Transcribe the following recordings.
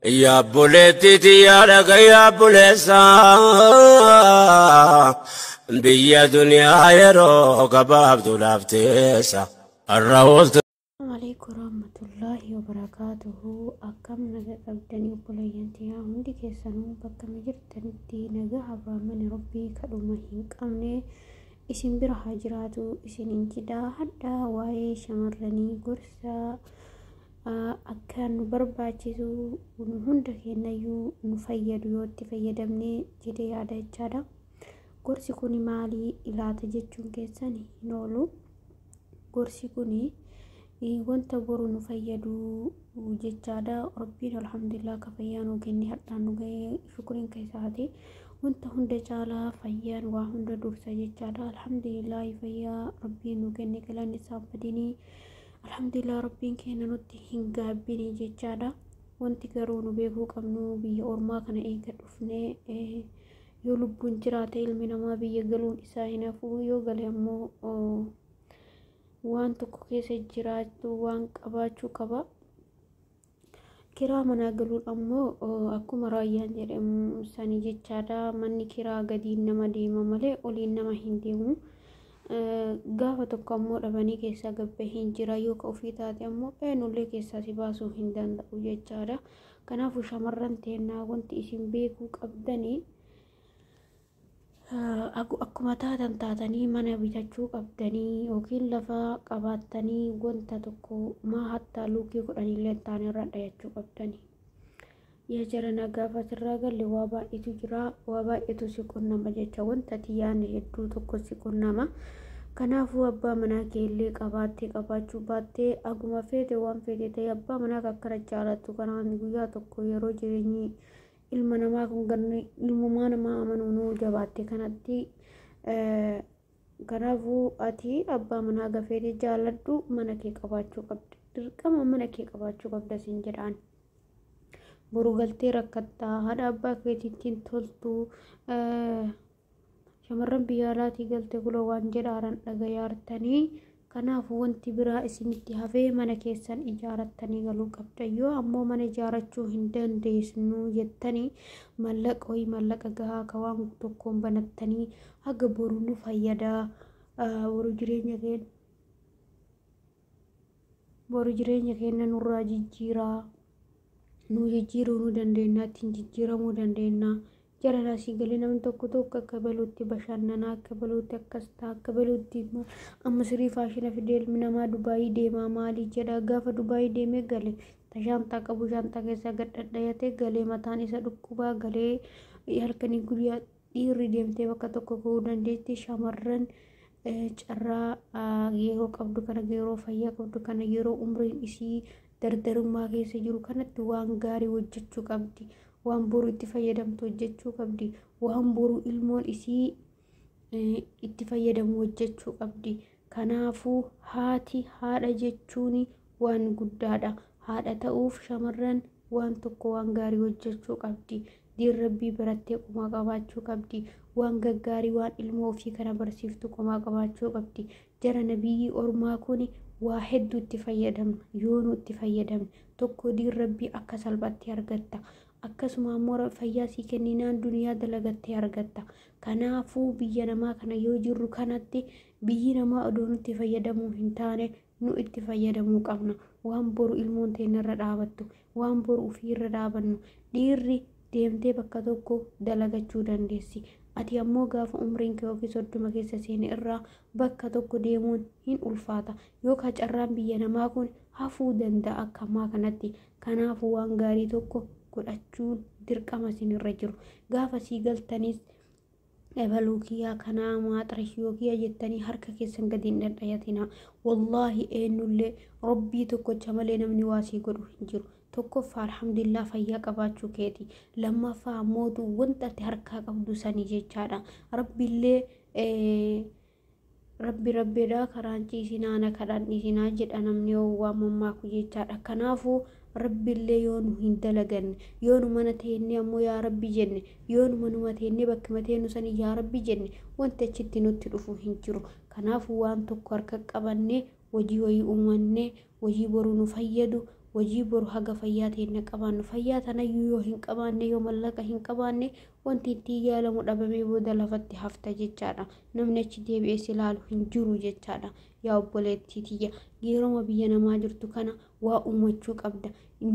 Yaa obboleettii tiyyaa dhaga'i obboleessaa, biyya duniyaa yeroo gabaabduudhaaf teessa har'a ooltu. Assalamu alaikum warahmatullahi wabarakatuhu. Akkam naga qabdanii obboleeyyan tiyyaa hundi keessanuu bakka jirtanitti nagaa abrahaamani rabbii kadhuma hin qabne isin bira haa jiraatu isiniin jedha. Hadha waa'ee shamarranii gorsa akka nu barbaachisu nu hunda keenyayyuu nu fayyadu yoo itti fayyadamne jedhee yaada jechaadha. Gorsi kun maalii ilaata jechuun keessan hin oolu. Gorsi kun wanta boru nu fayyadu jechaadha. Rabbiin alhamdulillah akka fayyaa nu kenne hadhaan nu ga'ee shukuriin keessaati. Wanta hunda caalaa fayyaan waa hunda dursa jechaadha. Alhamdulillah fayyaa rabbiin nu kenne galanni isaa badinii. Alhamdulillah rabbiin keenya nutti hin gaabbini jechaadha. Wanti garuu nu beekuu qabnu biyya ormaa kana eega dhufnee yoo lubbuun jiraate ilmi namaa biyya galuun isaa hin hafu, yoo gale ammoo waan tokko keessa jiraachuu waan qabaachuu qaba. Kiraa manaa galuun ammoo akkuma raayyaan jedhamu sanii jechaadha. Manni kiraa gadiin nama deema malee oliin nama hin deemu. Gaafa tokko ammoo dhabanii keessaa gabbee hin jira, yoo ka ofii taate ammoo eenyullee keessaa si baasuu hin danda'u jechaadha. Kanaafuu shamarran teennaa wanti isin beekuu qabdanii akkuma taatan taatanii mana bitachuu qabdanii yookiin lafa qabaattanii wanta tokko maa hattaa luukii kudhaniillee hin taane irra dhayachuu qabdanii. Yaa jarana gaafa asirraa galle waa baay'eetu jira, waa baay'eetu si qunnama jecha, wanta ati yaadne hedduu tokko si qunnama. Kanaafuu abbaa manaa kee illee qabaattee qabaachuu baattee aguma feete waan feete ta'e abbaa manaa akkana jaalattu kanaan guyyaa tokko yeroo jireenyi ilma namaa kun ganni ilmumaa namaa amanuu nuu jabaatte kanatti, kanaafuu ati abbaa manaa gafeete jaaladhu mana kee qabaachuu qabda, dirqama mana kee qabaachuu qabda siin jedhaan. Boru galtee rakkattaa haadha abbaa keetiitiin toltu. Shamarran biyya alaatii galte kuloo waan jedhaaran dhagayaartanii. Kanaafuu wanti biraa isinitti hafee mana keessan ijaarattanii galuu qabda. Yoo ammoo mana ijaarachuu hin dandeesnu jettanii mallaqa wayii mallaqa gahaa ka waan tokkoon banattanii haga boru nu fayyadaa, boru jireenya keenya boru jireenya keenya nurraa jijjiiraa, nu jijjiiruu nu dandeenya, ittiin jijjiiramuu dandeenya. Jaran asii galee namni tokko tokko akka baluutti bashannanaa, akka baluutti akkas ta'a, akka baluutti amma sirii faashina fidee ilmi namaa Dubaayii deemaa maalii jedha. Gaafa Dubaayii deemee gale shaanxaa qabu shaanxaa keessaa gad dhadhayatee galee mataan isa dhukkubaa galee halkanii guyyaa. Dhiirri deemtee bakka tokko ga'uu dandeetti. Shamarran carraa yeroo qabdu kana, yeroo fayyaa qabdu kana, yeroo umriin isii dardarummaa keessa jiru kanatti waan gaarii hojjechuu qabdi. Waan boru itti fayyadamtu hojjechuu qabdi. Waan boru ilmoon isii itti fayyadamu hojjechuu qabdi. Kanaafuu haati haadha jechuun waan guddaadha. Haadha ta'uuf shamarran waan tokko waan gaarii hojjechuu qabdi. Diin rabbii barattee qomaa qabaachuu qabdi. Waan gaggaarii waan ilmoo ofii kana barsiiftu qomaa qabaachuu qabdi. Jara nabiyyi ormaa kun waa hedduu itti fayyadamna yoo nu itti fayyadamne. Tokko diin rabbii akka salphaatti argatta. Akkasuma ammoo fayyaa sii kenninaan duniyaa dalagattee argatta. Kanaafuu biyya namaa kana yoo jirru kanatti biyyi namaa odoo nutti fayyadamuu hin taane nu itti fayyadamuu qabna. Waan boru ilmoon teenya irra dhaabattu, waan boru ofii irra dhaabannu. Dhiirri deemtee bakka tokko dalagachuu dandeessi. Ati ammoo gaafa umriin kee yookiin 30 keessa seene irraa bakka tokko deemuun hin ulfaata. Yookaan carraan biyya namaa kun hafuu danda'a akka ammaa kanatti. Kanaafuu waan gaarii tokko godhachuun dirqama isinirra jiru. Gaafa sii galtanis ebaluu kiyyaa kanaa maaxarashiyoo kiyya jettanii harka keessan gadi hin dhadhayatinaa. Wallaahi eenyullee rabbii tokkocha malee namni waa sii godhu hin jiru. Tokkoffaa alhamdulillah fayyaa qabaachuu keeti. Lammaffaa ammootu wanta ati harkaa qabdu sanii jechaadha. Rabbiillee rabbi rabbiidha karaan ciisinaa na kadhaan dhiisinaa jedha namni yoo waan mammaaku jechaadha. Kanaafuu rabbiillee yoo nu hin dalaganne, yoo nu mana teennee ammoo yaa rabbi jenne, yoo nu manuma teennee bakkuma teennu sanii yaa rabbi jenne, wanti achitti nutti dhufu hin jiru. Kanaafuu waan tokko harka qabannee hojii wayii uumannee hojii boru nu fayyadu Hojii boru haga fayyaa teenna qabaannu, fayyaa tanayyuu yoo hin qabaanne, yoo mallaqa hin qabaanne, wanti ittiin yaalamu dhabamee booda lafatti hafta jechaadha. Namni achi deebi'ee si ilaalu hin jiru jechaadha. Yaa obboleettii tiyya, yeroo biyya namaa jirtu kana waa uumachuu qabda.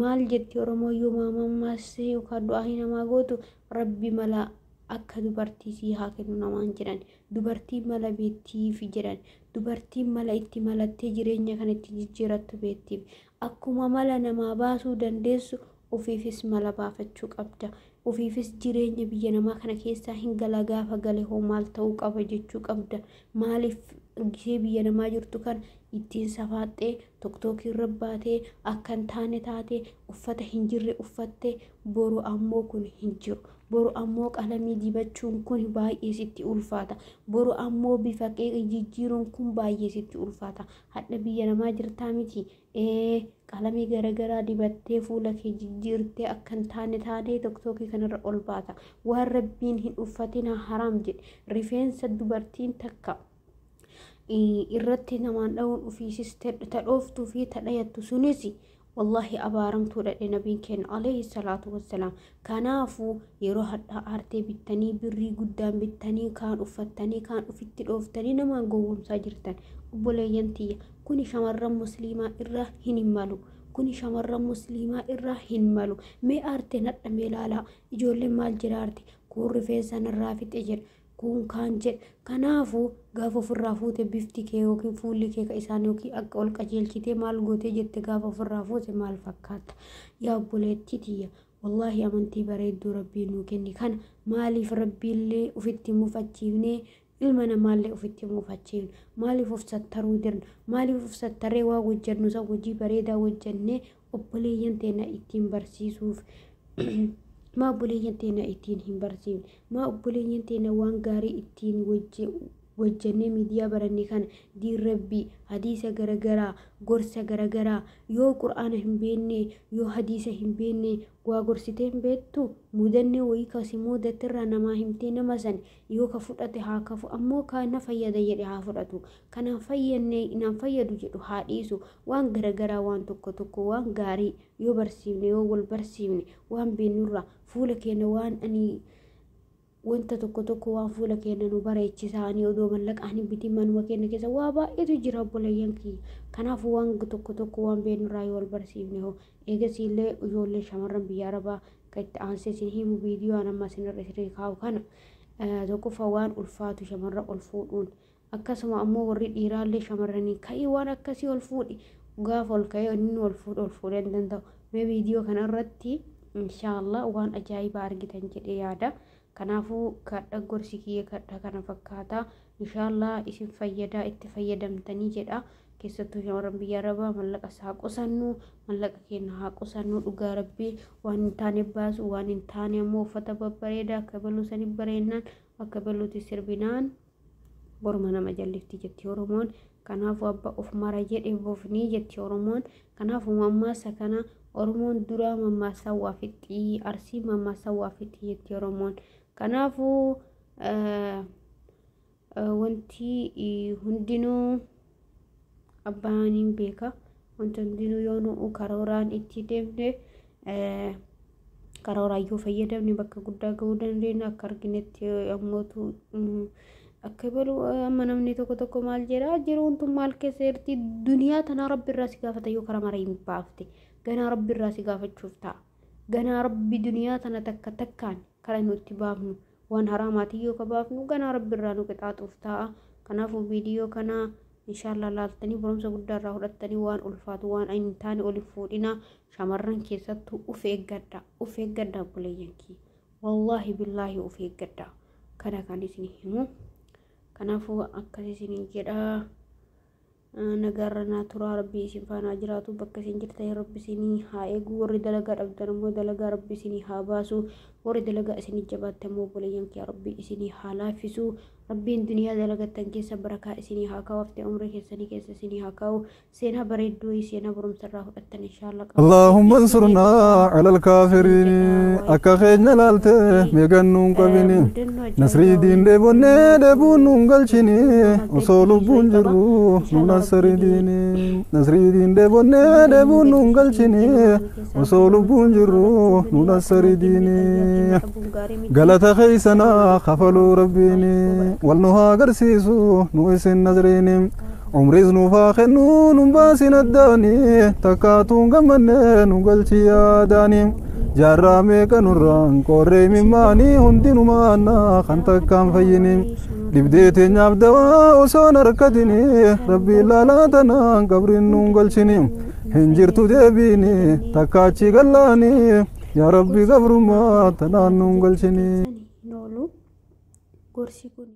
Maal jetti Oromoo yoo maamammaasee yookaan du'aa namaa gootu? Rabbi mala akka dubartii sii haa kennu namaan jedhan. Dubartiin mala beettiif jedhan. Dubartiin mala itti malattee jireenya kana itti jijjiirattu beettiif. Akkuma mala namaa baasuu dandeessu, ofiifis mala baafachuu qabda. Ofiifis jireenya biyya namaa kana keessaa hin gala, gaafa gale hoo maal ta'uu qaba jechuu qabda. Maaliif gisee biyya namaa jirtu kana ittiin safaaxxee tiktookii irra baatee akka hin taane taatee uffata hin jirre uffattee? Boru ammoo kun hin jiru. Boru ammoo qalamii dibachuun kun baay'ee sitti ulfaata. Boru ammoo bifa kee jijjiiruun kun baay'ee sitti ulfaata. Hadha biyya namaa jirtaa miti? Ee, qalamii garaagaraa dibattee fuula kee jijjiirtee akka hin taane taatee tiktookii kanarra ol baata. Waan Rabbiin hin uffatina haraam jedhe. Rifeensa dubartiin takka irratti namaan dha'uun ofiisis tadhooftuu fi tadhayattu sunis wallaahi abaaramtuudha jedhe nabiin keenya alayhi salaatu wassalaam. Kanaafuu yeroo hadhaa aartee bittanii, birrii guddaan bittanii, kaan uffattanii, kaan ofitti dhooftanii namaan gowwomsaa jirtan, obboleeyyan tiyya, kuni shamarran musliimaa irraa hin malu. Kuni shamarran musliimaa irraa hin malu. Mee aarteen hadha mee ilaalaa, ijoolleen maal jedha? Aarte kun rifeensa narraa fixe jedha, kun kaan jedha. Kanaafuu gaafa ofirraa fuute bifti kee yookiin fuulli kee ka isaan yookiin akka ol qajeelchitee maal gootee jette, gaafa ofirraa fuute maal fakkaata? Yaa obboleettii tiyya, wallaahi amantii bareedduu Rabbii nuu kenni kana maaliif Rabbiillee ofitti mufachiifnee ilma namaallee ofitti mufachiifne? Maaliif of sattaruu dirna? Maaliif of sattaree waa hojjennu san hojii bareedaa hojjennee obboleeyyan teenya ittiin barsiisuuf maa obboleeyyan teenya ittiin hin barsiifne? Maa obboleeyyan teenya waan gaarii ittiin hojjennee miidiyaa baranne kana, diin Rabbii, hadiisa garagaraa, gorsa garagaraa, yoo Qur'aana hin beekne, yoo hadiisa hin beekne, waa gorsitee hin beektu? Mudannee wayii kasi mudatirraa namaa himtee, nama san yoo ka fudhate haa kafu, ammoo ka na fayyada jedhe haa fudhatu, kanaan fayyadne naan fayyadu jedhu haa dhiisu. Waan garagaraa, waan tokko tokko, waan gaarii yoo barsiifne, yoo wal barsiifne, waan beennurraa fuula keenya waan ani wanta tokko tokko waan fuula keenya nu bareechisaanii odoo mallaqaan hin bitin manuma keenya keessa waa baay'eetu jira, obboleeyyan kiyya. Kanaafuu waan tokko tokko waan beennurraa yoo wal barsiifne hoo? Eegasiillee ijoollee shamarran biyya arabaa kan itti aansee isin himu, viidiyoo amma isinirra isin kaa'u kana, tokkoffaa waan ulfaatu shamarra ol fuudhuun. Akkasuma ammoo warri dhiiraallee shamarranii ka'ii waan akkasii ol fuudhi, gaafa ol ka'ee inni ol fuudhu ol fuudhee hin danda'u. Mee viidiyoo kana irratti inshaallah waan ajaa'ibaa argitan jedhee yaada. Kanaafuu kadha gorsi kiyya kadha kana fakkaata. Inshaallah isin fayyadaa, itti fayyadamtanii jedha. Keessattuu shamarran biyya arabaa mallaqa haa qusannu, mallaqa keenya haa qusannu. Dhugaa Rabbii, waan hin taane baasu, waan hin taane ammoo uffata babbareedaa akka baluu sanii bareennaan akka baluutti sirbinaan boruma nama jallifti jetti Oromoon. Kanaafuu abba of mara jedhe bofnii jetti Oromoon. Kanaafuu mammaasa kana Oromoon duraa mammaasaa waa fixxii, Arsii mammaasaa waa fixxii jetti Oromoon. Kanaafuu wanti hundinuu abbaan hin beeka. Wanti hundinuu yoo nu karooraan itti deemne, karooraan yoo fayyadamne, bakka guddaa gahuu dandeenya. Akka arginetti ammootu akka balu amma namni tokko tokko maal jedha? Jiruun tun maal keessa jirti? Duniyaa tanaa Rabbi irraa si gaafata. Yoo karaa mara hin baafte, ganaa Rabbi irraa si gaafachuuf ta'a. Ganaa Rabbi duniyaa tana takka takkaan karaa nutti baafnu, waan haraamaatii yoo ka baafnu, ganaa Rabbi irraa nu qixaaxuuf ta'a. Kanaafuu viidiyoo kana inshaallah laaltanii barumsa guddaa irraa fudhattanii, waan ulfaatu, waan hin taane ol hin fuudhina. Shamarran keessattuu uf eeggadha, uf eeggadha, obboleeyyan kiyya, wallaahi billaahi uf eeggadha. Kana kan isin himu. Kanaafuu akkas isin jedha. Nagaarra naa turaa. Rabbii isin faanaa jiraatu. Bakka isin jirtan Rabbi isinii haa eegu. Warri dalagaa dhabdan immoo dalagaa Rabbi isinii haa baasu. Warri dalagaa isinii jabaatte immoo, obboleeyyan kiyya, Rabbi isinii haa laaffisu. Rabbiin duniyaa dalagattan keessa barakaa isinii haa kaa'u, haftee umrii keessanii keessa isinii haa kaa'u. Seenaa bareedduu, seenaa barumsa irraa fudhattan inshaallah. اللهم انصرنا على الكافرين. Akka keenya laalte meeqannuun qabini, nasrii diin dheebonnee dheebuun nuun galchini, osoo lubbuun jirru nu nasrii diini. Nasrii diin dheebonnee dheebuun nuun galchini, osoo lubbuun jirru nu nasrii diini. Galata keeysanaa kafaluu rabbiini wal nu haa agarsiisu nu isin nasriini. Umriis nuuf haa kennu, nun baasin addaani, takkaatuun gammanne nu galchi yaadaani. Jaarraa meeqa nurraan qorree mimmaanii, hundinumaanna kan takkaan fayyini. Dhibdee teenyaaf dawaa osoon harkatini, rabbiin laalaa tanaan qabriin nuun galchini. Hin jirtu deebiini takkaachi gallaani, yaa rabbi gabrummaa tanaan nuun galchini. Hin oolu gorsi kun.